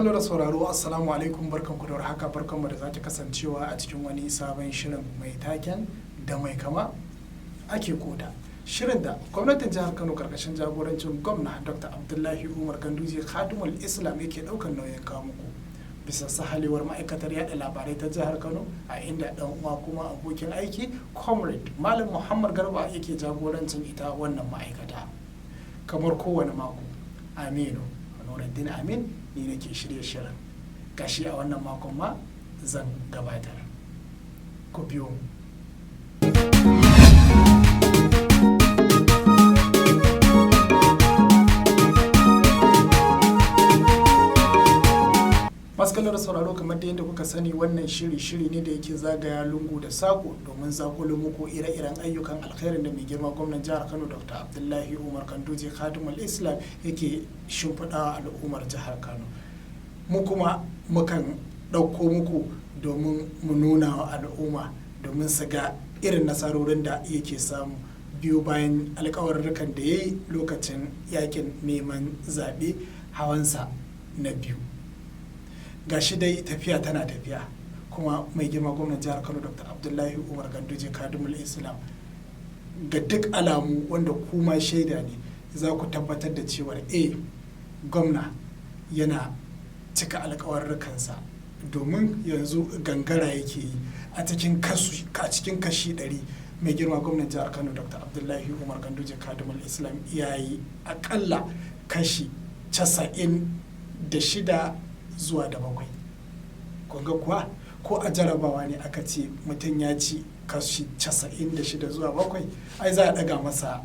Kallo da sauraro, assalamu alaikum, barkanku da warhaka, barkanmu da sake kasancewa a cikin wani sabon shirin mai taken "Da mai kama ake koda". Shirin da gwamnatin jihar Kano karkashin jagorancin gwamna Dr. Abdullahi Umar Ganduje Khadimul Islam yake daukar nauyin kawo muku, bisa sahalewar ma'aikatar yada labarai ta jihar Kano, a inda dan uwa kuma abokin aiki, Comrade Malam Muhammad Garba, yake jagorancin ita wannan ma'aikata. Kamar kowane mako, Aminu Nuruddin Amin ni nake shirya shirin, gashi a wannan makon ma zan gabatar. Ku biyo mu. Masu da sauraro, kamar da yadda kuka sani, wannan shiri shiri ne da yake zagaya lungu da sako domin zakulo muku ire-iren ayyukan alkhairin da mai girma gwamnan jihar Kano, Dr. Abdullahi Umar Ganduje Khadimul Islam, yake shimfiɗa al'ummar jihar Kano. Mu kuma mukan ɗauko muku domin mu nuna wa al'umma, domin su ga irin nasarorin da yake samu biyu bayan alkawarurrukan da ya yi lokacin yakin neman zaɓe hawansa na biyu. Gashi dai tafiya tana tafiya, kuma mai girma gwamnan jihar Kano, Dr. Abdullahi Umar Ganduje Kadimul Islam, ga duk alamu wanda kuma shaida ne, za ku tabbatar da cewar a gwamna yana cika alkawarurrukansa, domin yanzu gangara yake yi a cikin kashi 100. Mai girma gwamnan jihar Kano, Dr. Abdullahi Umar Ganduje Kadimul Islam, ya yi akalla kashi 96 zuwa da 7. Kunga kuwa ko a jarabawa ne aka ce mutum ya ci kashi 96 zuwa 7, ai za a daga masa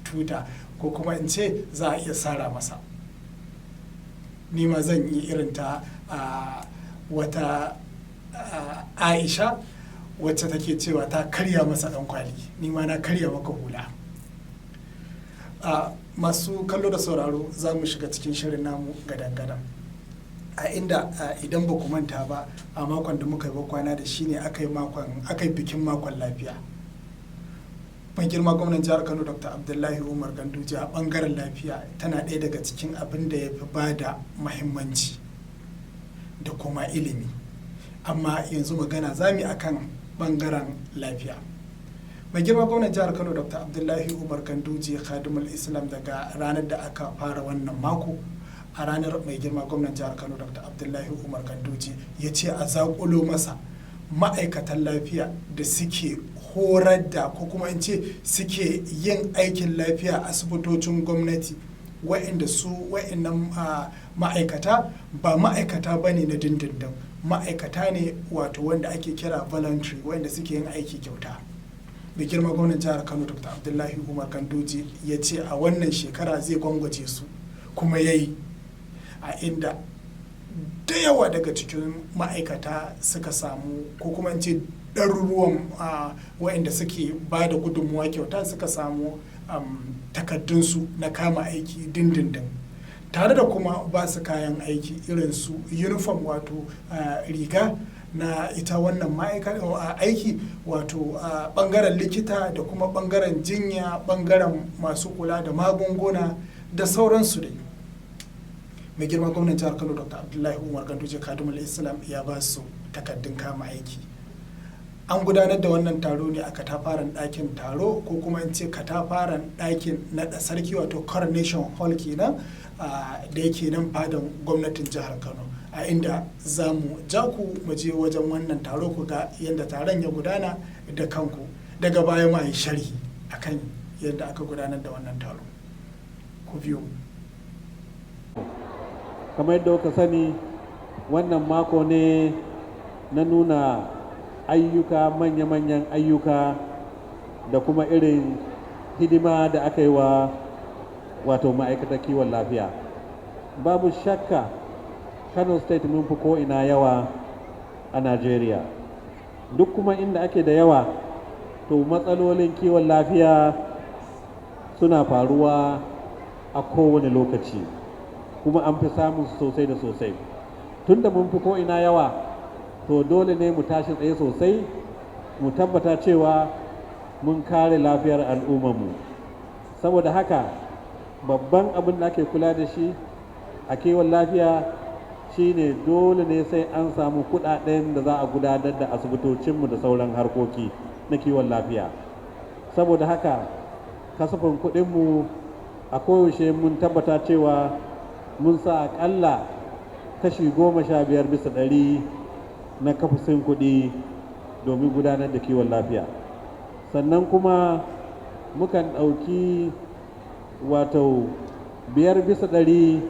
tuta, ko kuma in ce za a iya sara masa. Ni ma zan yi irin ta wata Aisha wacce take cewa ta karya masa dan kwali, ni ma na karya maka hula. Masu kallo da sauraro, za mu shiga cikin shirin namu gadan-gadan, a inda idan ba ku manta ba, a makon da muka yi kwana da shi ne aka yi bikin makon lafiya. Mai girma gwamnan jihar Kano, Dr. Abdullahi Umar Ganduje, a bangaren lafiya tana ɗaya daga cikin abin da ya fi ba da mahimmanci, da kuma ilimi. Amma yanzu magana za mu yi akan bangaren lafiya. Mai girma gwamnan jihar Kano, Dr. Abdullahi Umar Ganduje Khadimul Islam, daga ranar da aka fara wannan mako, a ranar mai girma gwamnan jihar Kano, Dr. Abdullahi Umar Ganduje, ya ce a zakulo masa ma'aikatan lafiya da suke horar da, ko kuma in ce suke yin aikin lafiya a asibitocin gwamnati, wa'inda su wa'innan ma'aikata ba ma'aikata ba ne na dindindin, ma'aikata ne wato wanda ake kira voluntary, wa'inda suke yin aiki kyauta. Da girma gwamnan jihar Kano, Dr. Abdullahi Umar Ganduje, ya ce a wannan shekara zai gwangwaje su, kuma ya yi, a inda da yawa daga cikin ma'aikata suka samu, ko kuma in ce ɗaruruwan waɗanda suke ba da gudunmuwa kyauta suka samu takaddunsu na kama aiki dindindin, tare da kuma ba su kayan aiki irin su uniform, wato riga na ita wannan aiki, wato bangaren likita da kuma bangaren jinya, bangaren masu kula da magunguna da sauransu dai. Mai girma gwamnan jihar Kano, Dr. Abdullahi Umar Ganduje Kadimul Islam, ya ba su takaddun kama aiki. An gudanar da wannan taro ne a katafaren ɗakin taro, ko kuma in ce katafaren ɗakin naɗa sarki, wato Coronation Hall kenan, da yake nan fadan gwamnatin jihar Kano, a inda za mu ja ku mu je wajen wannan taro ku ga yadda taron ya gudana da kanku. Daga baya ma yi sharhi akan yadda aka gudanar da wannan taro. Ku biyo. Kamar yadda kuka sani, wannan mako ne na nuna ayyuka, manya-manyan ayyuka, da kuma irin hidima da aka yi wa wato ma'aikatar kiwon lafiya. Babu shakka Kano State mun fi ko'ina yawa a Najeriya. Duk kuma inda ake da yawa, to matsalolin kiwon lafiya suna faruwa a kowane lokaci, kuma an fi samun su sosai da sosai. Tunda mun fi ko'ina yawa, to dole ne mu tashi tsaye sosai mu tabbata cewa mun kare lafiyar al'ummarmu. Saboda haka babban abin da ake kula da shi a kiwon lafiya Shine dole ne sai an samu kudaden da za a gudanar da asibitocinmu da sauran harkoki na kiwon lafiya. Saboda haka kasafin kuɗinmu a koyaushe mun tabbata cewa mun sa aƙalla kashi 15% na kasafin kuɗi domin gudanar da kiwon lafiya. Sannan kuma mukan ɗauki wato 5%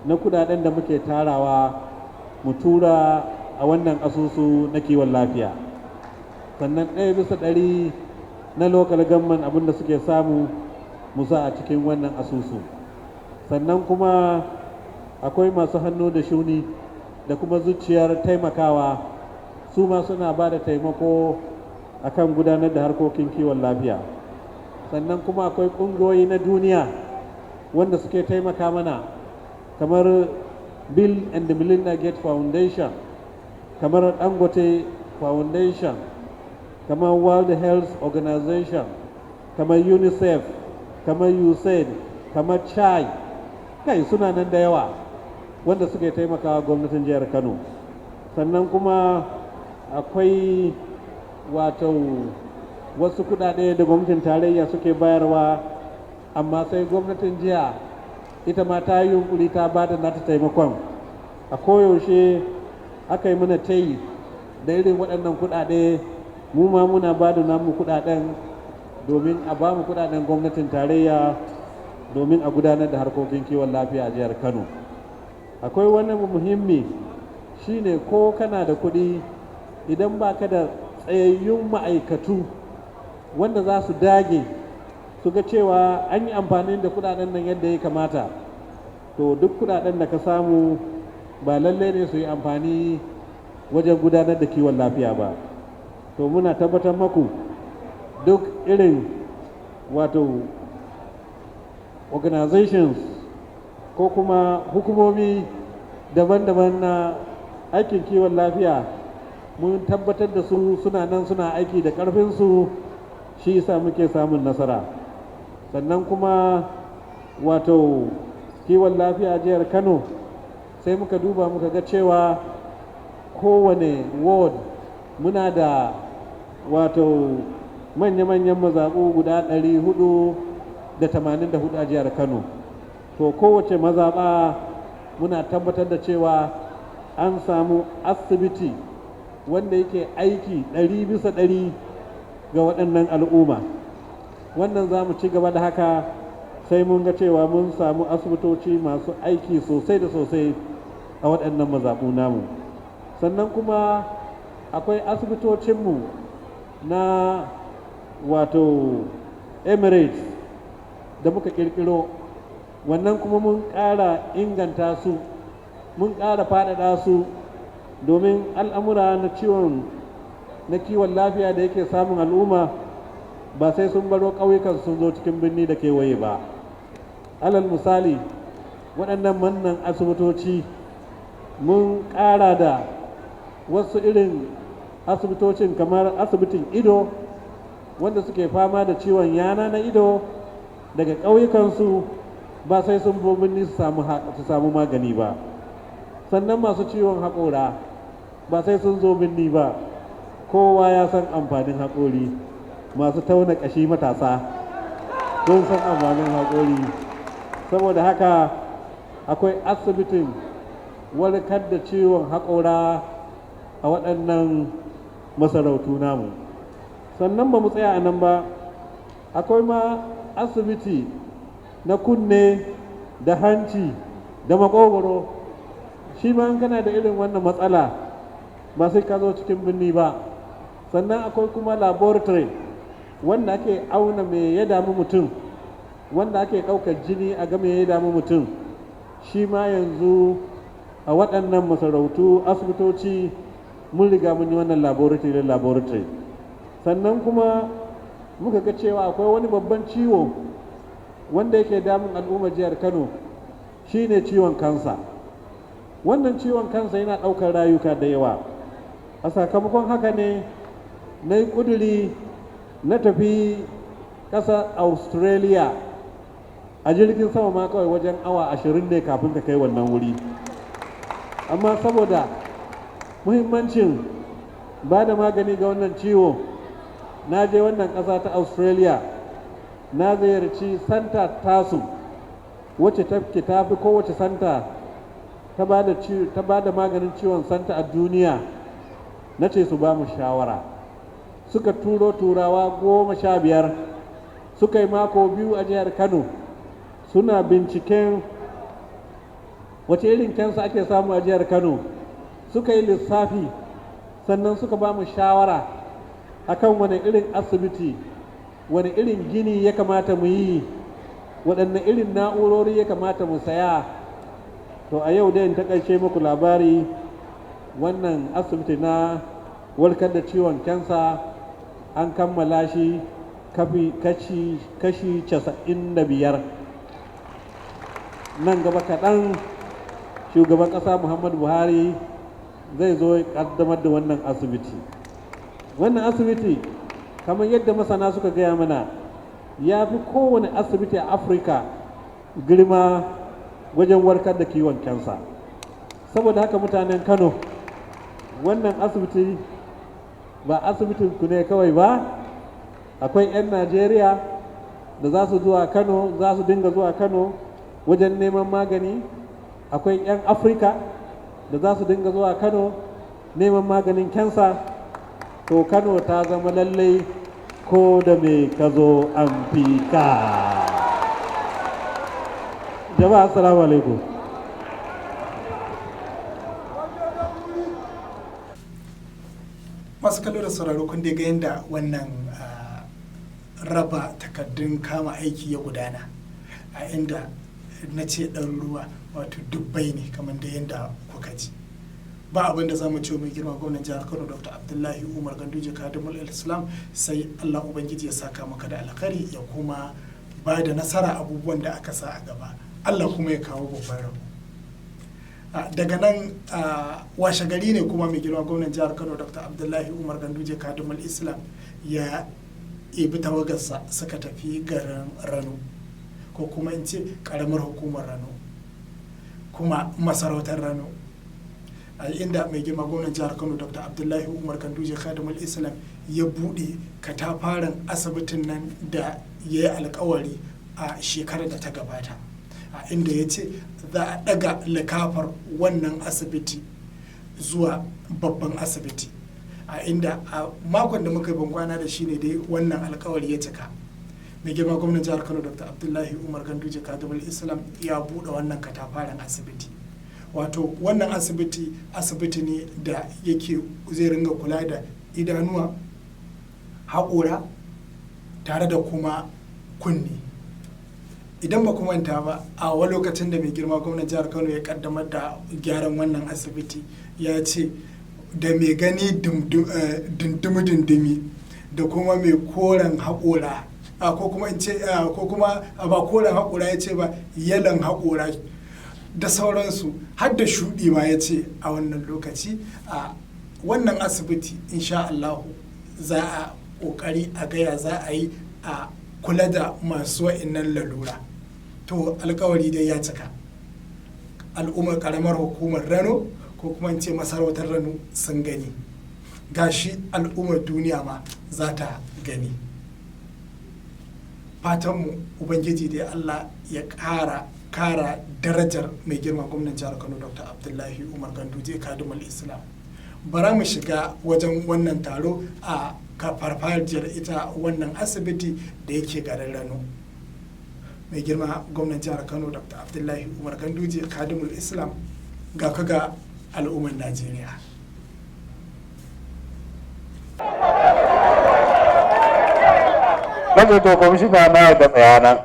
na kudaden da muke tarawa mu tura a wannan asusu na kiwon lafiya. Sannan 1% na local government, abin da suke samu, mu sa a cikin wannan asusu. Sannan kuma akwai masu hannu da shuni da kuma zuciyar taimakawa, su ma suna ba da taimako akan gudanar da harkokin kiwon lafiya. Sannan kuma akwai ƙungiyoyi na duniya wanda suke taimaka mana, kamar Bill and Melinda Gates Foundation, kamar Dangote Foundation, kamar World Health Organization, kamar UNICEF, kamar USAID, kamar CHAI. Kai, suna nan da yawa wanda suke taimakawa gwamnatin jihar Kano. Sannan kuma akwai wato wasu kudade da gwamnatin tarayya suke bayarwa, amma sai gwamnatin jiha ita ma ta yi yunkuri ta ba da nata taimakon. A koyaushe aka yi mana tayi da irin waɗannan kudade, mu ma muna ba da namu kudaden domin a ba mu kudaden gwamnatin tarayya domin a gudanar da harkokin kiwon lafiya a jihar Kano. Akwai wani muhimmi, shine ko kana da kuɗi, idan ba ka da tsayayyun ma'aikatu wanda za su dage su ga cewa an yi amfani da kudaden nan yadda ya kamata, to duk kudaden da ka samu ba lalle ne su yi amfani wajen gudanar da kiwon lafiya ba. To muna tabbatar maku, duk irin wato organizations ko kuma hukumomi daban-daban na aikin kiwon lafiya, mun tabbatar da su suna nan suna aiki da ƙarfinsu, shi yasa muke samun nasara. Sannan kuma wato kiwon lafiya a jihar Kano, sai muka duba muka ga cewa kowane ward muna da wato manya-manyan mazaɓu guda 484 a jihar Kano. To kowace mazaɓa muna tabbatar da cewa an samu asibiti wanda yake aiki 100% ga waɗannan al'umma. Wannan za mu ci gaba da haka sai mun ga cewa mun samu asibitoci masu aiki sosai da sosai a waɗannan mazaɓu namu. Sannan kuma akwai asibitocinmu na wato Emirates da muka ƙirƙiro. Wannan kuma mun ƙara inganta su, mun ƙara faɗaɗa su, domin al'amura na ciwon na kiwon lafiya da yake samun al'umma ba sai sun baro ƙauyukan sun zo cikin birni da kewaye ba. Alal misali, waɗannan mannan asibitoci mun ƙara da wasu irin asibitocin, kamar asibitin ido, wanda suke fama da ciwon yana na ido daga ƙauyukansu ba sai sun bo birni su samu magani ba. Sannan masu ciwon haƙora ba sai sun zo birni ba. Kowa ya san amfanin haƙori, masu tauna ƙashi matasa sun san amfanin haƙori. Saboda haka akwai asibitin warkar da ciwon haƙora a waɗannan masarautu namu. Sannan ba mu tsaya a nan ba, akwai ma asibiti na kunne da hanci da makogoro. Shi ma in kana da irin wannan matsala ba sai ka zo cikin birni ba. Sannan akwai kuma laboratory wanda ake auna me ya damu mutum, wanda ake ɗaukar jini a ga me ya damu mutum. Shi ma yanzu a waɗannan masarautu asibitoci mun riga mun yi wannan laboratory laboratory. Sannan kuma muka ga cewa akwai wani babban ciwo wanda yake damun al'ummar jihar Kano, shine ciwon kansa. Wannan ciwon kansa yana ɗaukar rayuka da yawa. A sakamakon haka ne na yi ƙuduri na tafi ƙasar Australia. A jirgin sama ma kawai wajen awa 20 ne kafin ka kai wannan wuri. Amma saboda muhimmancin ba da magani ga wannan ciwo, na je wannan ƙasa ta Australia, na ziyarci center tasu wacce ta fi kowace center ta ba da maganin ciwon santa a duniya. Na ce su ba mu shawara. Suka turo Turawa 15, suka yi mako 2 a jihar Kano suna binciken wace irin cancer ake samu a jihar Kano. Suka yi lissafi, sannan suka ba mu shawara akan wani irin asibiti, wani irin gini ya kamata mu yi, waɗanne irin na'urori ya kamata mu saya. To a yau dai in taƙaice muku labari, wannan asibiti na warkar da ciwon kansa an kammala shi kashi 95. Nan gaba kaɗan shugaban ƙasa Muhammadu Buhari zai zo ya ƙaddamar da wannan asibiti. Wannan asibiti, kamar yadda masana suka gaya mana, ya fi kowane asibiti a Afirka girma wajen warkar da kiwon kansa. Saboda haka, mutanen Kano, wannan asibiti ba asibitin ku ne kawai ba. Akwai 'yan Najeriya da za su zuwa Kano, za su dinga zuwa Kano wajen neman magani. Akwai 'yan Afirka da za su dinga zuwa Kano neman maganin kansa. To Kano ta zama lallai ko da me ka zo an fi ka. Jama'a, assalamu alaikum. Masu kallo da sauraro, kun dai ga yadda wannan raba takardun kama aiki ya gudana, a inda na ce ɗan ruwa, wato dubbai ne, kamar da yadda kuka ji. Ba abin da za mu ce mai girma gwamnan jihar Kano, Dr. Abdullahi Umar Ganduje Kadimul Islam, sai Allah Ubangiji ya saka maka da alkhairi, ya kuma ba da nasara abubuwan da aka sa a gaba. Allah kuma ya kawo babban rabo. Daga nan washe gari ne kuma mai girma gwamnan jihar Kano, Dr. Abdullahi Umar Ganduje Kadimul Islam, ya ebi tawagarsa suka tafi garin Rano, ko kuma in ce karamar hukumar Rano, kuma masarautar Rano, a inda mai girma gwamnan jihar Kano, Dr. Abdullahi Umar Ganduje Khadimul Islam, ya buɗe katafaren asibitin nan da ya yi alkawari a shekarar da ta gabata, a inda ya ce za a ɗaga likafar wannan asibiti zuwa babban asibiti, a inda a makon da muka yi bankwana da shi ne dai wannan alkawari ya cika. Mai girma gwamnan jihar Kano, Dr. Abdullahi Umar Ganduje Kadimul Islam, ya buɗe wannan katafaren asibiti. Wato wannan asibiti, asibiti ne da yake zai ringa kula da idanuwa, haƙora, tare da kuma kunni. Idan ba manta ba, a wani lokacin da mai girma gwamnan jihar Kano ya kaddamar da gyaran wannan asibiti, ya ce da mai gani dindimi-dindimi da kuma mai koren haƙora, ko kuma in ce ko kuma ba koren haƙora ya ce ba, yalan haƙora da sauransu, har da shuɗi ma ya ce a wannan lokaci a wannan asibiti insha Allahu za a ƙoƙari a gaya za a yi a kula da masu wa'innan lalura. To alkawari dai ya cika. Al'ummar karamar hukumar Rano, ko kuma in ce masarautar Rano, sun gani. Gashi al'ummar duniya ma za ta gani. Fatanmu, Ubangiji dai Allah ya ƙara kara darajar mai girma gwamnan jihar Kano, Dr. Abdullahi Umar Ganduje Kadimul Islam. Bara mu shiga wajen wannan taro a farfajiyar ita wannan asibiti da yake garin Rano. Mai girma gwamnan jihar Kano, Dr. Abdullahi Umar Ganduje Kadimul Islam, ga ka ga al'ummar Najeriya. Na to, kwamishina, na yadda, tsaya nan.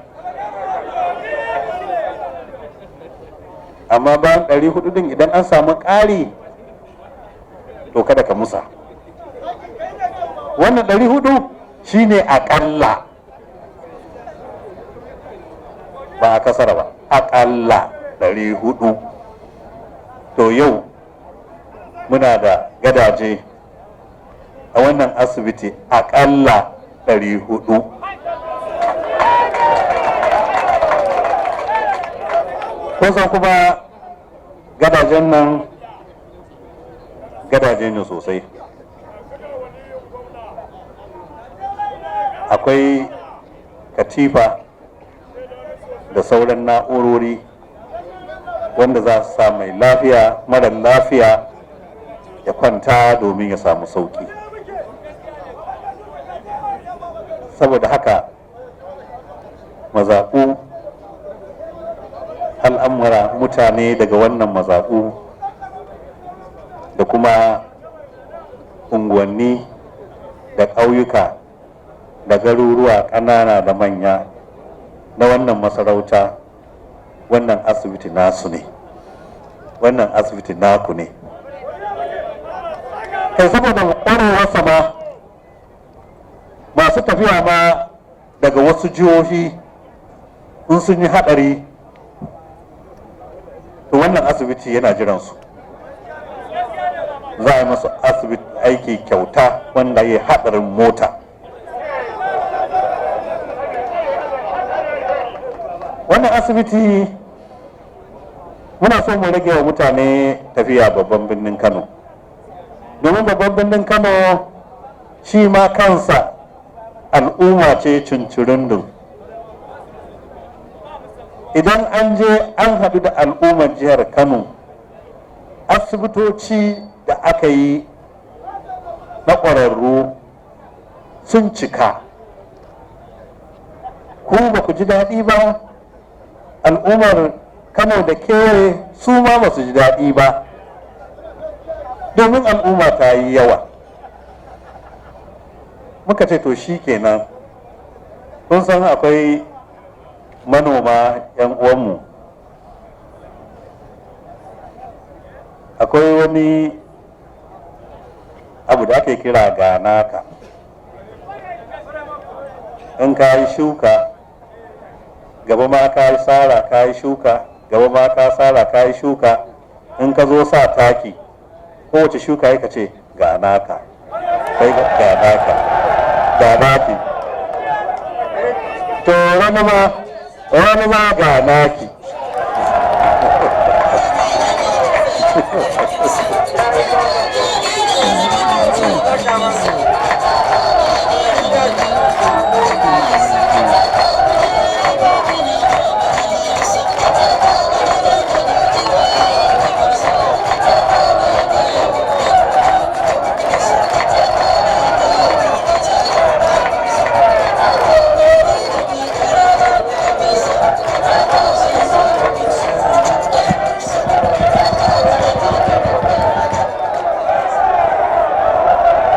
Amma bayan 400 din, idan an samu ƙari, to kada ka musa. Wannan 400 shine aƙalla, ba a kasara ba, aƙalla 400. To yau muna da gadaje a wannan asibiti aƙalla 400. Kusan kuma gadajen nan Gadaje ne sosai. Akwai katifa da sauran na'urori wanda za su sa mai lafiya, mara lafiya ya kwanta domin ya samu sauki. Saboda haka mazaɓu, al'amura, mutane daga wannan mazaɓu da kuma unguwanni da ƙauyuka da garuruwa ƙanana da manya na wannan masarauta, wannan asibiti nasu ne, wannan asibiti naku ne. Kai, saboda ƙwarewarsa ma, masu tafiya ma daga wasu jihohi, in sun yi haɗari, to wannan asibiti yana jiransu. Za a yi masu asibiti aiki kyauta, wanda ya yi haɗarin mota. Wannan asibiti muna so mu rage wa mutane tafiya babban birnin Kano, domin babban birnin Kano shi ma kansa al'umma ce cincirindin. Idan an je an haɗu da al'ummar jihar Kano, asibitoci da aka yi na ƙwararru sun cika. Ku ba ku ji daɗi ba, al'ummar Kano da kewaye su ma ba su ji daɗi ba, domin al'umma ta yi yawa. Muka ce to shi kenan. Kun san akwai manoma 'yan uwanmu. Akwai wani abu da ake kira ganaka. In ka yi shuka, gaba ma ka yi sara ka yi shuka, gaba ma ka sara ka yi shuka, in ka zo sa taki, kowace shuka ya ce ga naka, kai ga naka, ga naki. To wani ma ga naki.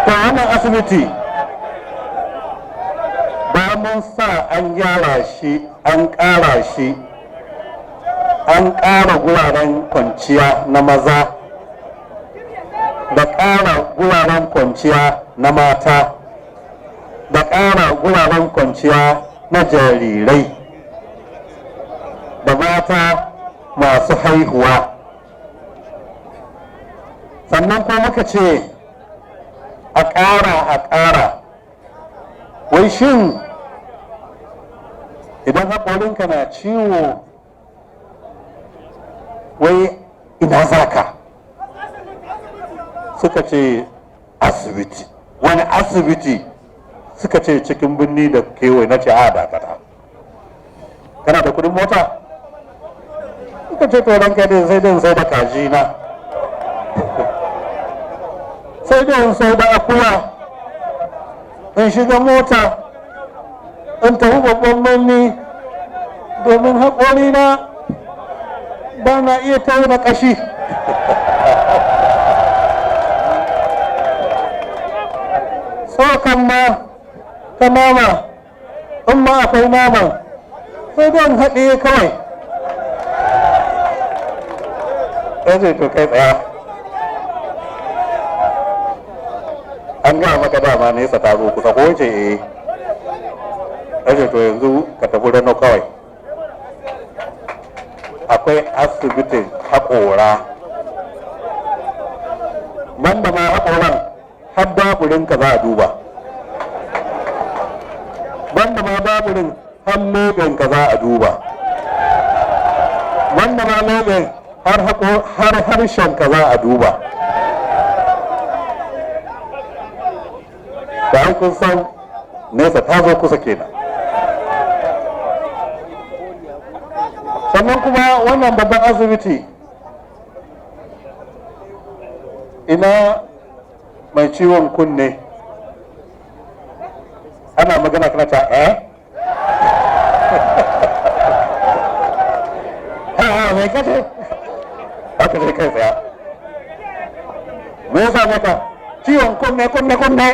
To wannan asibiti ba mun sa an gyara shi, an ƙara shi, an ƙara guraren kwanciya na maza da ƙara guraren kwanciya na mata da ƙara guraren kwanciya na jarirai da mata masu haihuwa. Sannan ko muka ce a ƙara, a ƙara. Wai shin idan haƙorinka na ciwo, wai ina za ka? Suka ce asibiti. Wani asibiti? Suka ce cikin birni da kewaye. Na ce a dakata, kana da kudin mota? Suka ce to ranka dai, sai dai sai da kaji na, sai dai sai da akuya in shiga mota in tafi babban birni, domin haƙorina ba na iya tauna ƙashi. Tsokan ma ta nama, in ma akwai naman, sai dai in haɗe kawai. Ya ce to kai tsaya, an gaya maka dama nesa ta zo kusa ko? Ce eh. Ya ce to yanzu ka tafi Rano kawai, akwai asibitin haƙora. Banda ma haƙoran, har daburinka za a duba. Banda ma daburin, har leɓenka za a duba. Banda ma leɓen, har harshenka za a duba. Da an kun san nesa ta zo kusa kenan. Sannan kuma wannan babban asibiti, ina mai ciwon kunne? Ana magana kana ta eh ha mai kace haka dai, kai tsaya, me yasa maka ciwon kunne kunne kunne?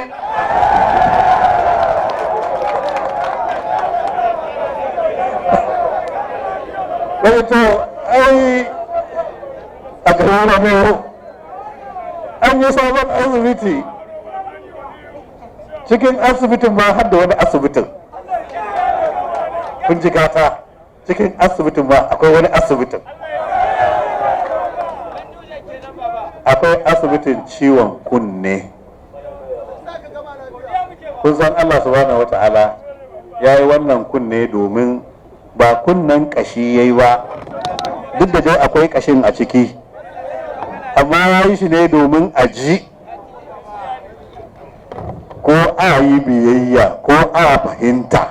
Wai to ai a garin Ramo an yi sabon asibiti, cikin asibitin ma har da wani asibitin. Kun ji gata, cikin asibitin ma akwai wani asibitin, akwai asibitin ciwon kunne. Kun san Allah subhanahu wata'ala ya yi wannan kunne domin ba kunnen kashi ya yi ba, duk da dai akwai kashin a ciki, amma ya yi shi ne domin a ji ko a yi biyayya ko a fahimta.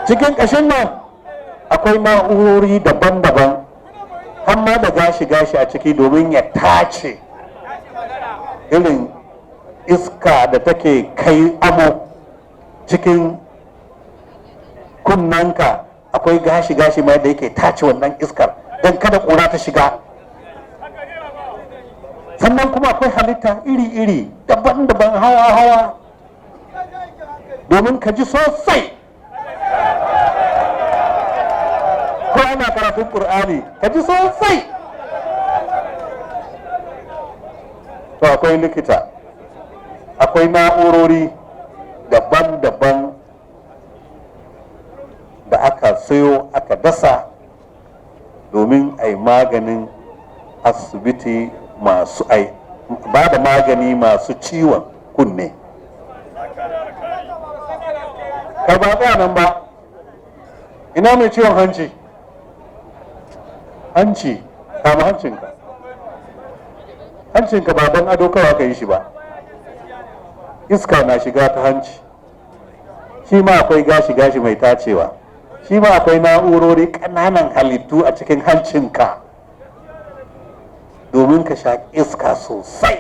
Cikin kashin nan akwai na'urori daban-daban, har ma da gashi-gashi a ciki, domin ya tace irin iska da take kai amo cikin kunnanka. Akwai gashi-gashi ma da yake tace wannan iskar don kada ƙura ta shiga. Sannan kuma akwai halitta iri-iri, daban-daban, hawa-hawa, domin ka ji sosai ko ana karatun ƙur'ani ka ji sosai. To akwai likita, akwai na'urori daban-daban da aka sayo aka dasa domin a yi maganin asibiti masu ai ba da magani masu ciwon kunne. Kai, ba tsaya nan ba. Ina mai ciwon hanci? Hanci, kama hancinka. Hancinka ba don ado kawai aka yi shi ba, iska na shiga ta hanci. Shi ma akwai gashi-gashi mai tacewa, shi ma akwai na'urori, ƙananan halittu a cikin hancinka domin ka sha iska sosai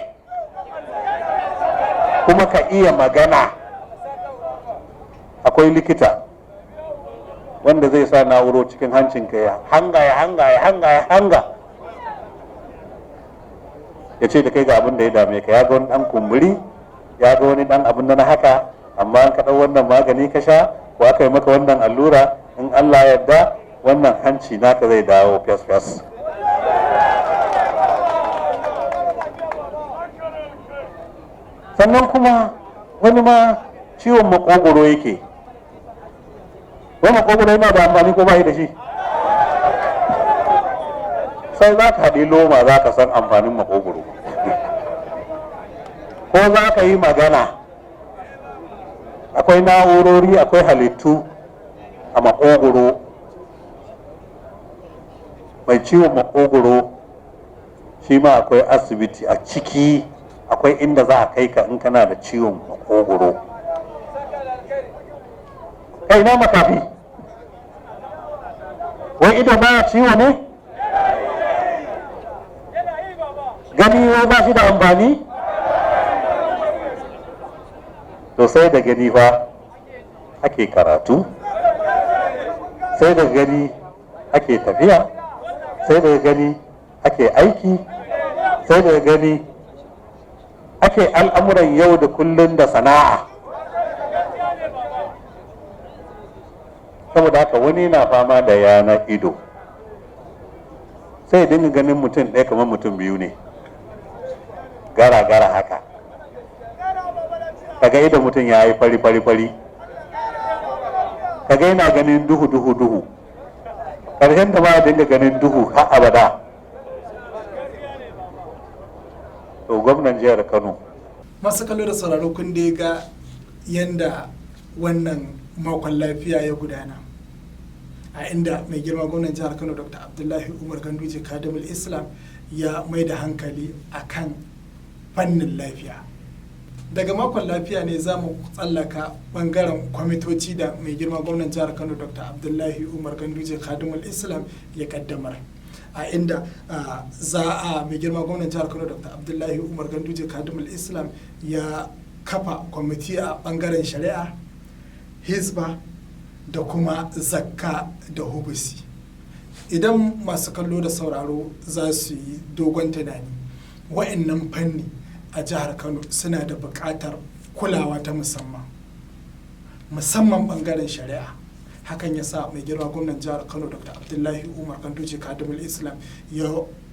kuma ka iya magana. Akwai likita wanda zai sa na'uro cikin hancinka, ya hanga, ya hanga, ya hanga, ya hanga, ya ce da kai ga abin da ya dame ka. Ya ga wani dan kumburi, ya ga wani dan abin da na haka, amma an ka ɗau wannan magani ka sha ko aka yi maka wannan allura, in Allah yarda wannan hanci naka zai dawo fes fes. Sannan kuma wani ma ciwon makogoro yake. Wani makogoro yana da amfani ko ba da shi? Sai za ka haɗi loma za ka san amfanin makogoro, ko za ka yi magana. Akwai na'urori, akwai halittu a makogoro. Mai ciwon makogoro shi ma akwai asibiti a ciki, akwai inda za a kai ka in kana da ciwon makogoro. Kai, na makafi, wai ido baya ciwo ne? Gani wai ba shi da amfani? To sai da gani fa ake karatu, sai da gani ake tafiya, sai da gani ake aiki, sai da gani ake al'amuran yau da kullun da sana'a. Saboda haka wani na fama da yana ido, sai dinga ganin mutum ɗaya kamar mutum biyu ne, gara-gara haka. Kaga idan mutum ya yi fari fari fari, kaga yana ganin duhu duhu duhu, ƙarshen da ba dinga ganin duhu har abada. To gwamnan jihar Kano. Masu kallo da sauraro, kun dai ga yanda wannan makon lafiya ya gudana, a inda mai girma gwamnan jihar Kano, Dr Abdullahi Umar Ganduje Kadimul Islam, Ya mai da hankali akan fannin lafiya. Daga makon lafiya ne za mu tsallaka bangaren kwamitoci da mai girma gwamnan jihar Kano, Dr. Abdullahi Umar Ganduje Khadimul Islam, ya kaddamar, a inda za a mai girma gwamnan jihar Kano, Dr. Abdullahi Umar Ganduje Khadimul Islam, ya kafa kwamiti a bangaren shari'a, hizba da kuma zakka da hubusi. Idan masu kallo da sauraro za su yi dogon tunani, wa'annan fanni a jihar Kano suna da buƙatar kulawa ta musamman, musamman bangaren shari'a. Hakan ya sa mai girma gwamnan jihar Kano, Dr. Abdullahi Umar Ganduje Kadimul Islam, ya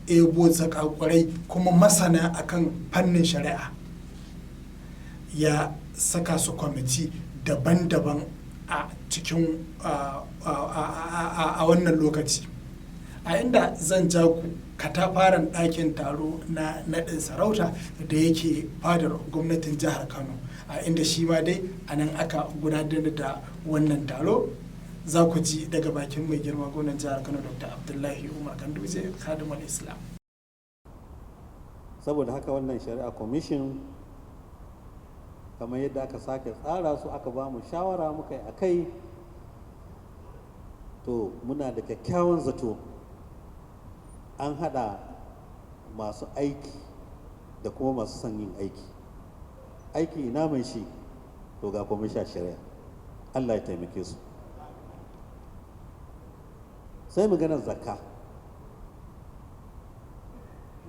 ebo zakakurai kuma masana akan fannin shari'a, ya saka su kwamiti daban-daban a cikin a wannan lokaci, a inda zan ja ku katafaren ɗakin taro na naɗin sarauta da yake fadar gwamnatin jihar Kano, a inda shi ma dai a nan aka gudanar da wannan taro. Za ku ji daga bakin mai girma gwamnan jihar Kano, Dr. Abdullahi Umar Ganduje Khadimul Islam. Saboda haka wannan shari'a commission, kamar yadda aka sake tsara su, aka ba mu shawara muka yi a kai, to muna da kyakkyawan zato an haɗa masu aiki da kuma masu son yin aiki. Aiki ina mai shi? To ga kwamisha shari'a, Allah ya taimake su. Sai maganar zakka.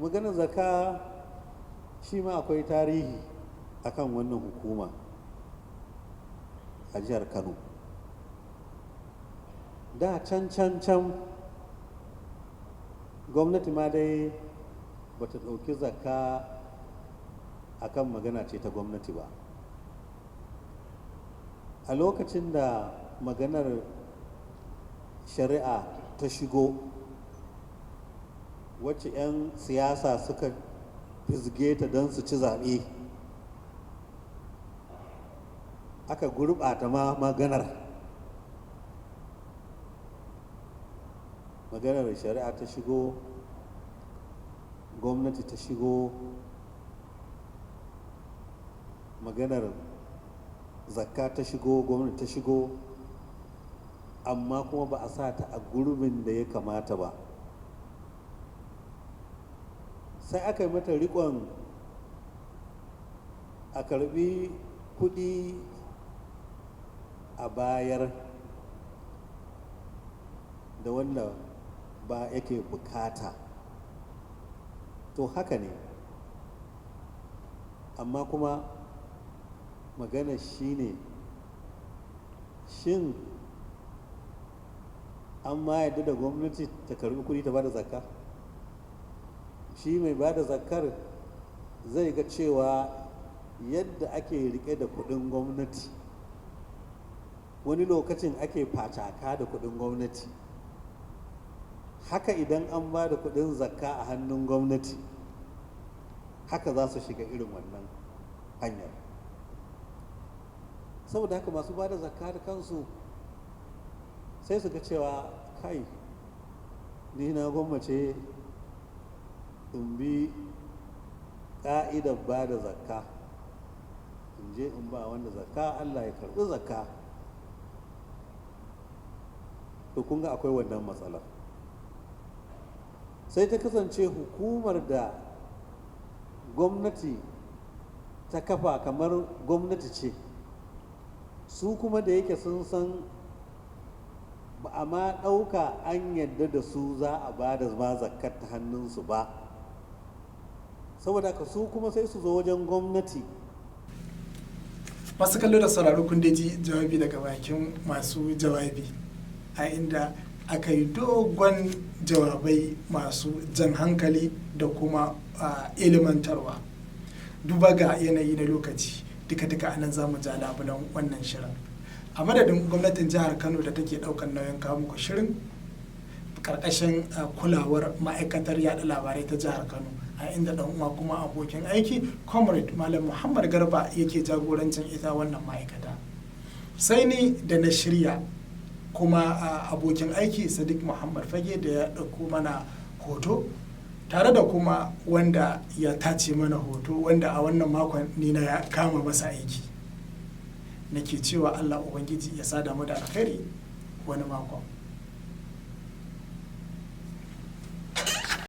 Maganar zakka shi ma akwai tarihi akan wannan hukuma a jihar Kano. Da can can can gwamnati ma dai bata ɗauki zakka akan magana ce ta gwamnati ba. A lokacin da maganar shari'a ta shigo, wacce 'yan siyasa suka fizge ta don su ci zaɓe, aka gurɓata ma maganar shari'a ta shigo, gwamnati ta shigo, maganar zakka ta shigo, gwamnati ta shigo, amma kuma ba a sa ta a gurbin da ya kamata ba. Sai aka yi mata rikon a karbi kudi a bayar da wanda ba yake bukata. To haka ne, amma kuma magana shine, shin an ma yadda da gwamnati ta karbi kudi ta bada zakka? Shi mai bada zakkar zai ga cewa yadda ake rike da kudin gwamnati, wani lokacin ake facaka da kudin gwamnati, haka idan an ba da kudin zakka a hannun gwamnati, haka za su shiga irin wannan hanyar. Saboda haka masu ba da zakka da kansu sai su ga cewa, kai, ni na gwammace in bi ƙa'idar ba da zakka, in je in ba wanda zakka, Allah ya karɓi zakka. To kun ga akwai wannan matsalar. Sai ta kasance hukumar da gwamnati ta kafa kamar gwamnati ce, su kuma da yake sun san ba a ma ɗauka an yadda da su za a ba da ma zakkar ta hannunsu ba. Saboda haka su kuma sai su zo wajen gwamnati. Masu kallo da sauraro, kun dai ji jawabi daga bakin masu jawabi, a inda aka yi dogon jawabai masu jan hankali da kuma ilimantarwa. Duba ga yanayi na lokaci, duka-duka anan za mu ja labulan wannan shirin. A madadin gwamnatin jihar Kano da take daukar nauyin kawo muku shirin karkashin kulawar ma'aikatar yada labarai ta jihar Kano, a inda dan uwa kuma abokin aiki, Comrade Malam Muhammad Garba, yake jagorancin ita wannan ma'aikata, sai ni da na shirya, kuma abokin aiki Sadiq Muhammad Fage da ya ɗauko mana hoto. Tare da kuma wanda ya tace mana hoto, wanda a wannan makon ni na ya kama masa aiki, nake cewa Allah Ubangiji ya sada mu da alkhairi wani makon.